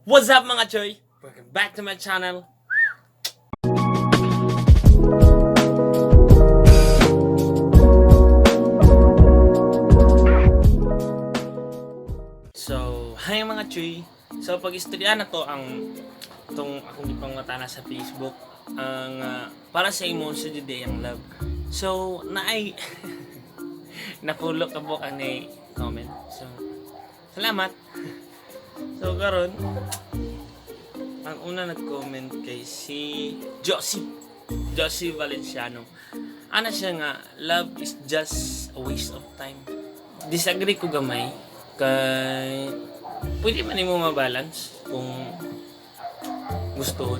What's up, mga choy? Welcome back to my channel. So, hi mga choy. So, pag-istorya na to ang itong akong gipangutana sa Facebook ang para sa imo sa Juday ang love. So, naay napulo ka buok ang comment. So, salamat. So, karon ang una nag-comment kay si Josie. Josie Valenciano. Ana siya nga, "Love is just a waste of time." Disagree ko gamay kay pwede man nimo ma-balance kung gusto.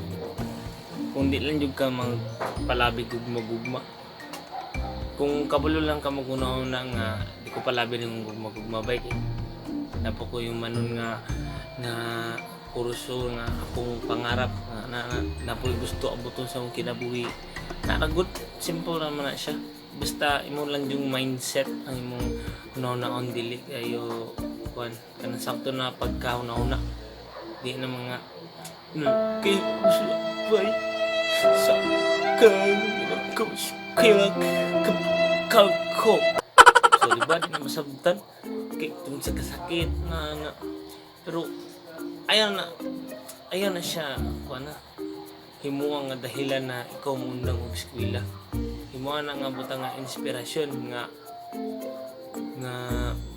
Kung di lang jud ka magpalabi gugma-gugma. Kung kabalo lang ka maguna-una nga di ko palabi ning gugma-gugma bay kay napo ko yung manon nga nga kurso nga akong pangarap nga na, napoy gusto abuton sa akong kinabuhi na good. Simple naman na siya, basta imo lang yung mindset ang imong una-unaon, dili kayo kuan kanang sakto na pagkauna-una, di na mga kay gusto bay sa kang ko. So di ba, di na masabtan kay tungod sa kasakit na na, pero ayaw na siya kuan na himuha nga dahilan na ikaw moundang og eskwela. Himuha na nga butang nga inspirasyon nga nga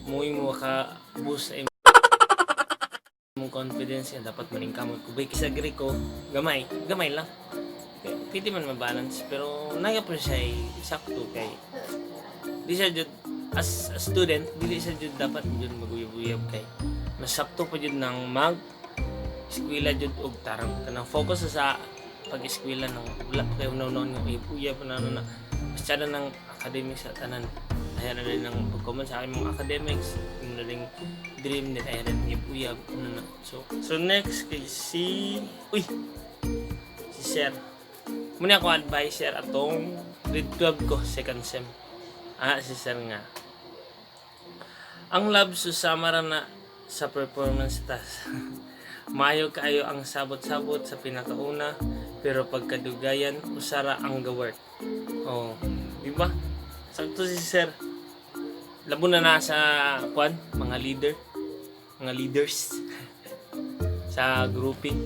mo ka boost sa imong confidence nga dapat maningkamot ko bay. Disagree ko gamay, gamay lang. Kaya, pwede man ma-balance pero naya po siya ay sakto kay di siya jud, as a student, dili siya jud dapat jud maguyab-uyab kay mas sakto pa jud nang mag eskwela jud og tarong kanang focus sa pag-eskwela nang wala pa kayo una-unaon nga uyab-uyab na na na basta na ng academics sa tanan. Ayan na rin ang pagkuman sa aking mga academics, yung na rin dream din, ayan na uyab-uyab ano na. So next kay si, uy, si Sir muna ako advisor atong grade 12 ko second sem. Si Sir nga, ang love susama ra na sa performance task. Maayo kaayo ang sabot-sabot sa pinakauna, pero pagkadugayan, usara ang ga-work. Oh, di ba? Sakto si Sir. Labo na na sa kwan, mga leader, mga leaders sa grouping.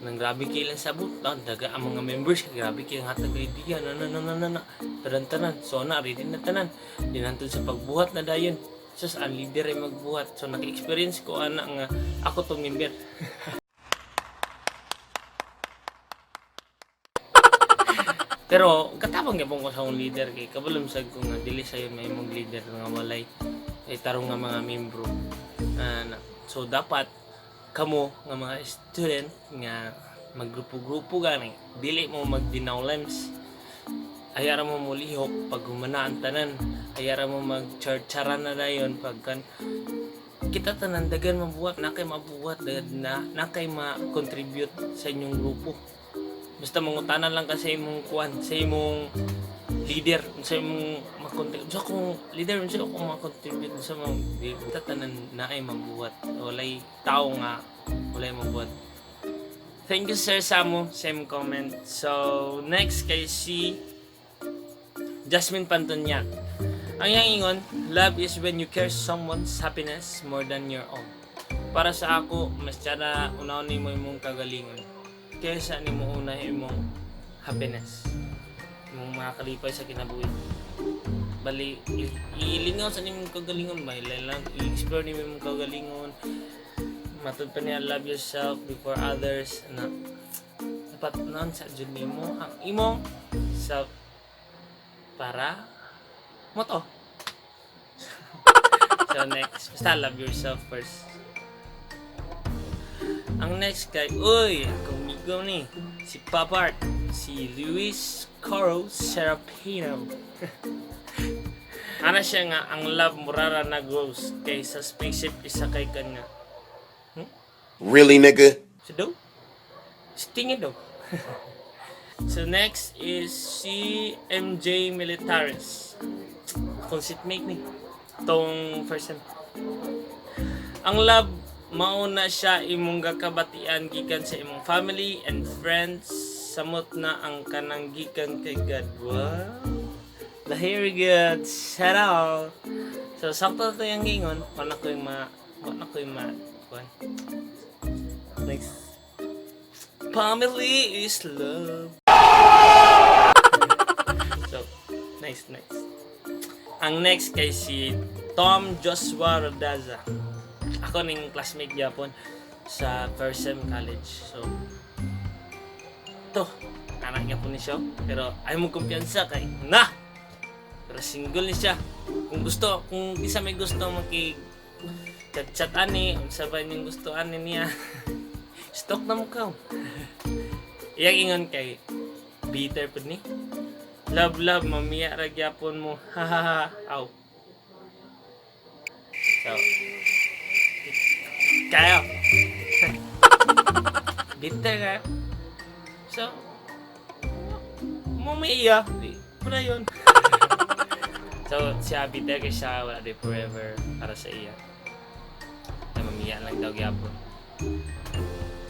Nang grabe kailan sabot, ah, daga ang mga members, grabe kay hatag idea, na na na na na na, tanan tanan, so na, ready na tanan. Dinantod sa pagbuhat na dayon. Sus, ang leader ay magbuhat. So, naka-experience ko ana nga ako tong member. Pero katabang gyapon ko sa akong leader kay kabalom sad ko nga dili sayo may imong leader nga walay ay tarong nga mga membro. Ah, so dapat kamo nga mga student nga maggrupo-grupo gani, dili mo magdinawlems. Ayara mo mulihok pag humana ang tanan. Ayara mo mag-charcharan na dayon pag kan kita tanan dagan mabuhat na kay mabuhat dagan na na kay ma-contribute sa inyong grupo. Basta mangutanan lang ka sa imong kuan, sa imong leader, sa imong ma-contribute. Sa akong leader, sa akong ma-contribute sa mga kita tanan na ay mabuhat. Walay tao nga walay mabuhat. Thank you, Sir Samu. Same comment. So, next kay si Jasmine Pantonyak. Ang iyang ingon, "Love is when you care someone's happiness more than your own. Para sa ako, mas tsara unahon nimo imong kagalingon kaysa nimo una imong happiness. Imong mga kalipay sa kinabuhi." Bali, ilingaw sa nimong kagalingon ba? Lang, i-explore nimo imong kagalingon. Matud pa niya, love yourself before others. Na, dapat non sa jud nimo ang imong self para mo to. So next, basta love yourself first. Ang next kay, uy, akong amigo ni, si Papart, si Luis Coro Serapino. Ana siya nga, ang love murara na grows kay sa spaceship isakay ka nga. Really, nigga? So daw? Stingin daw. So next is si MJ Militaris. Akong seatmate ni. Tong first time. Ang love Mao na siya imong gakabatian gikan sa imong family and friends, samot na ang kanang gikan kay God. Wow. The very good. Shout out. So sakto to yung gingon, wala ko yung ma kuan. Next. Family is love. So, nice, nice. Ang next kay si Tom Joshua Rodaza. Ako ning classmate gyapon sa first sem college. So, to, anak niya po ni siya. Pero ay mo kumpiyansa kay na! Pero single ni siya. Kung gusto, kung isa may gusto makig chat-chat ani, unsa ba inyong gusto ani niya. Stalk na mo ka. Iyang ingon kay bitter pud ni. Love, love, mamiya ra gyapon mo. Hahaha. Aw. So, kayo. Bitter kayo. So, mamiya. Di, wala yun. So, siya bitter kay siya, wala di forever para sa iya. Na mamiya lang daw gyapon.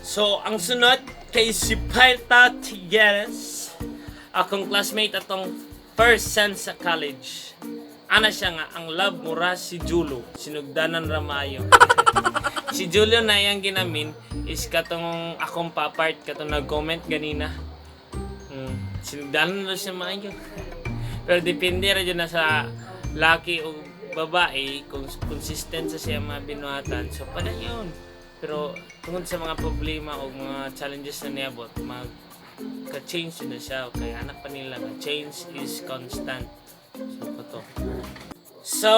So, ang sunod kay si Paita Tigueres. Akong classmate atong first sem sa college. Ana siya nga, ang love mura si Julo, sinugdanan ramayo. Si Julio na iyang ginamin is katong akong papart, katong nag-comment ganina. Sinugdanan na siya maayo. Pero depende ra jud na sa laki o babae kung consistent sa siya mga binuhatan. So, pada yun. Pero tungod sa mga problema o mga challenges na niabot, mag ka-change na siya. Kaya anak pa nila nga, change is constant. So, kato. So,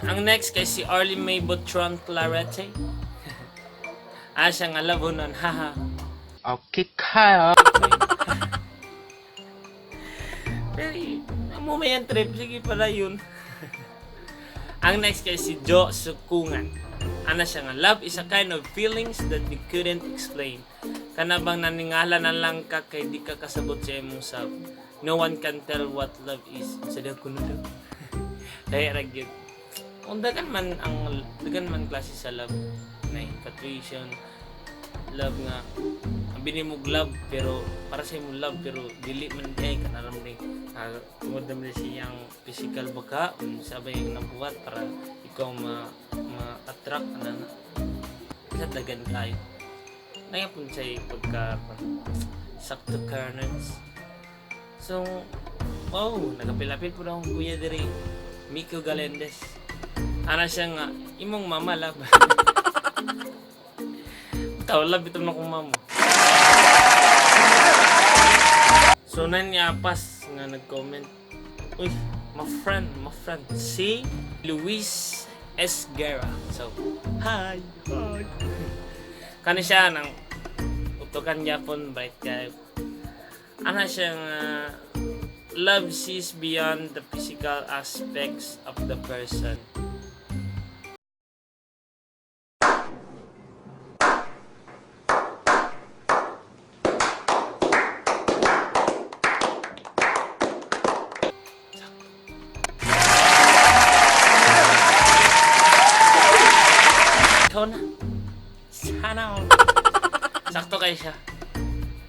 ang next kay si Arlie May Botron Clarete. Ah, siya nga love nun. Haha. Okay, Kyle. Pero, mo may ang trip. Sige pala yun. Ang next kay si Joe Sukungan. Ana siya nga, love is a kind of feelings that you couldn't explain. Kana bang naningala na lang ka kay di ka kasabot sa imong self. No one can tell what love is. Sa daw kuno daw. Kaya ra gyud. Kung dagan man ang dagan man klase sa love na infatuation, love nga ang binimog love, pero para sa imong love pero dili man di ay kanaram ni tungod naman siyang physical baka unsa ba yung nabuhat para ikaw ma ma-attract ana na sa dagan kayo nangapon siya pagka sakto currents. So wow, nagapil-apil po na akong kuya diri, Miko Galendes. Ana siya nga, imong mama love. Ikaw, love ito na kong mama. So, nan niya pas nga nag-comment. Uy, my friend, my friend. Si Luis Esguerra. So, hi, hi. Kani siya nang utokan gyapon, bright kay. Ana siya nga love sees beyond the physical aspects of the person. Ikaw na. Sana all. Sakto kay siya.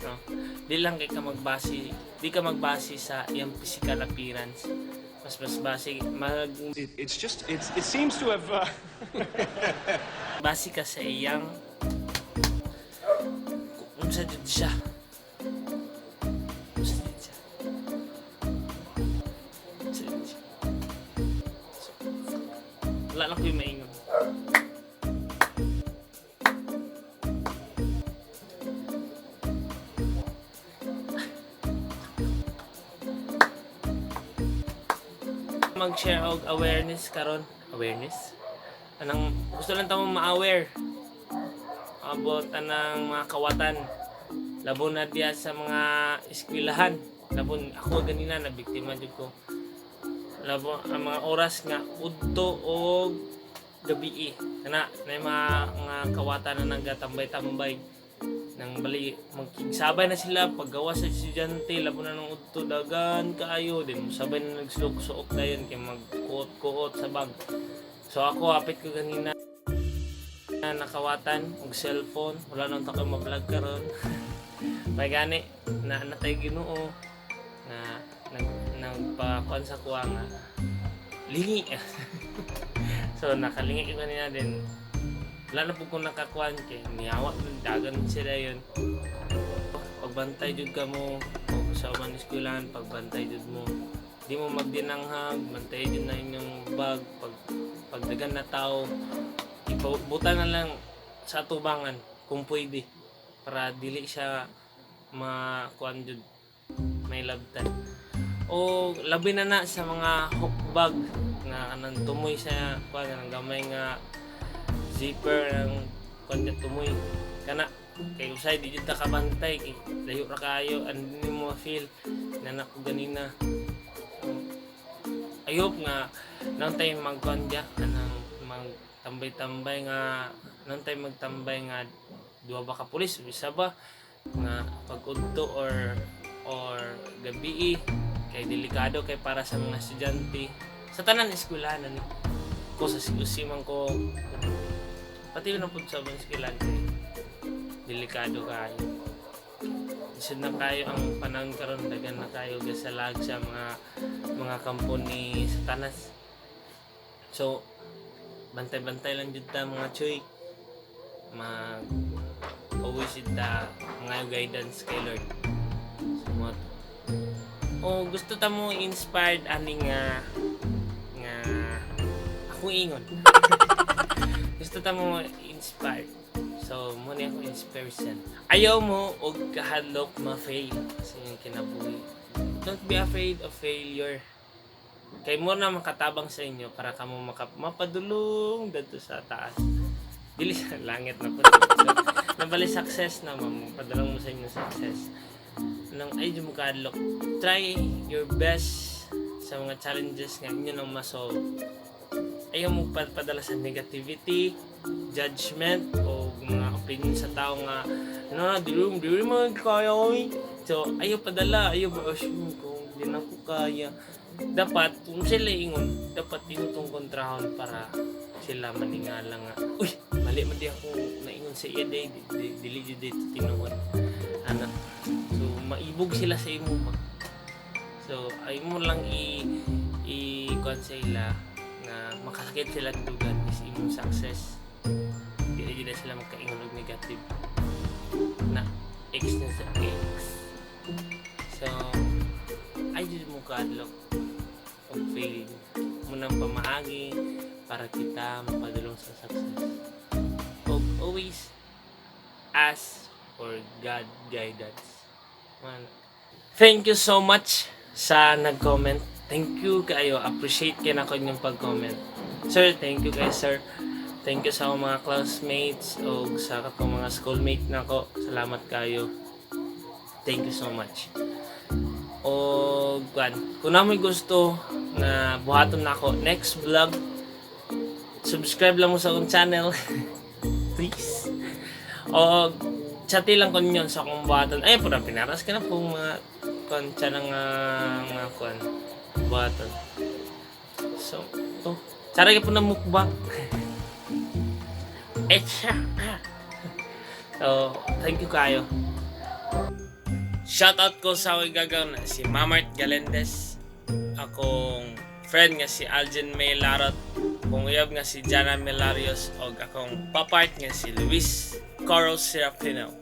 No? Di lang kay ka magbase, di ka magbase sa iyang physical appearance. Mas base mag It, it's just, it's, it seems to have, base ka sa iyang kung unsa jud siya. Unsa jud siya. Unsa jud siya. So, wala lang ko yung maingon. Mag-share og awareness karon. Awareness? Anang gusto lang tamo ma-aware about anang mga kawatan. Labo na diya sa mga eskwelahan. Labon ako ganina na biktima jud ko. Labo ang mga oras nga udto og gabi, kana na yung mga kawatan na nagatambay-tambay nang bali magkigsabay na sila paggawa sa estudyante, labo na ng udto, dagan kaayo din sabay na nagsulok-suok dayon kay magkuot-kuot sa bag. So ako, hapit ko ganina Nakawatan og cellphone, wala nang ta ko ma-vlog karon. May gani na natay Ginoo nga nag nagpakuan sa kuha nga lingi. So nakalingi ko kanina din. Wala na po kung nakakuan kay nihawa man dagan sila yun. Pagbantay jud ka mo o sa uban eskwelahan, pagbantay jud mo. Di mo magdinanghag, bantay jud na inyong bag pag pagdagan na tao, ipabutan na lang sa tubangan kung pwede para dili siya makuan jud, may labtan. O labi na na sa mga hook bag nga kanang tumoy sa kuan, kanang gamay nga zipper ng kuan nga tumoy kana, kay usay di jud ta kabantay kay layo ra kayo and di mo feel na nako ganina. So, I hope nga nang tayo magkuan diya, kanang magtambay-tambay nga nang tayo magtambay nga duha ba ka pulis, isa ba nga pag-udto or gabii, kay delikado kay para sa mga estudyante sa tanan eskwelahan ni ko sa COC man ko, pati na pud sa mga eskwelahan, kay delikado kayo. Isod na kayo ang panahon karon, dagan na kayo gasalag sa mga kampo ni Satanas. So bantay-bantay lang jud ta, mga chuy. Mag always jud ta mga guidance kay Lord. So mo o gusto ta mo inspired ani nga nga akong ingon, gusto ta mo inspired. So mo ni ako inspiration: ayaw mo og kahadlok ma-fail sa inyong kinabuhi. Don't be afraid of failure kay mo na makatabang sa inyo para kamo maka, mapadulong dadto sa taas, dili sa langit na po. So, nabali success na, ma'am, padulong mo sa inyo success nang ay di mo kahadlok. Try your best sa mga challenges nga inyo nang masolve. Ayaw mo padala sa negativity, judgment o mga opinion sa tao nga ano na dili dili mo kaya oy. So ayaw padala, ayaw ba assume kung di na ko kaya. Dapat kung sila ingon, dapat tinutong kontrahon para sila maningala nga, "Uy, mali man di ako naingon sa iya day, dili jud dito tinuod," ana. So maibog sila sa imo ba. So ay mo lang i kuan sa ila nga makasakit sila dugan is imong success. Di na jud na sila magkaingon og negative na X na sa X. So ay jud mo kaadlok og fail mo nang pamaagi para kita mapadulong sa success. Og always ask for God guidance. Man. Thank you so much sa nag-comment. Thank you kayo. Appreciate kayo nako inyong pag-comment. Sir, thank you guys, sir. Thank you sa akong mga classmates o sa akong mga schoolmate nako. Salamat kayo. Thank you so much. O kuan, kung namoy gusto nga buhaton nako next vlog, subscribe lang mo sa akong channel. Please. O chati lang ko ninyo sa akong buhaton. Ay, pura pinaras ka na po mga kuan channel nga nga kuan buhaton. So, to. Tsara ka po na mukbang. Eh, siya. So, thank you kayo. Shoutout ko sa akong gagaw na si Mamart Galendez, akong friend nga si Aljen May Larot, akong uyab nga si Jana Melarios, og akong papart nga si Luis Coro Serafino.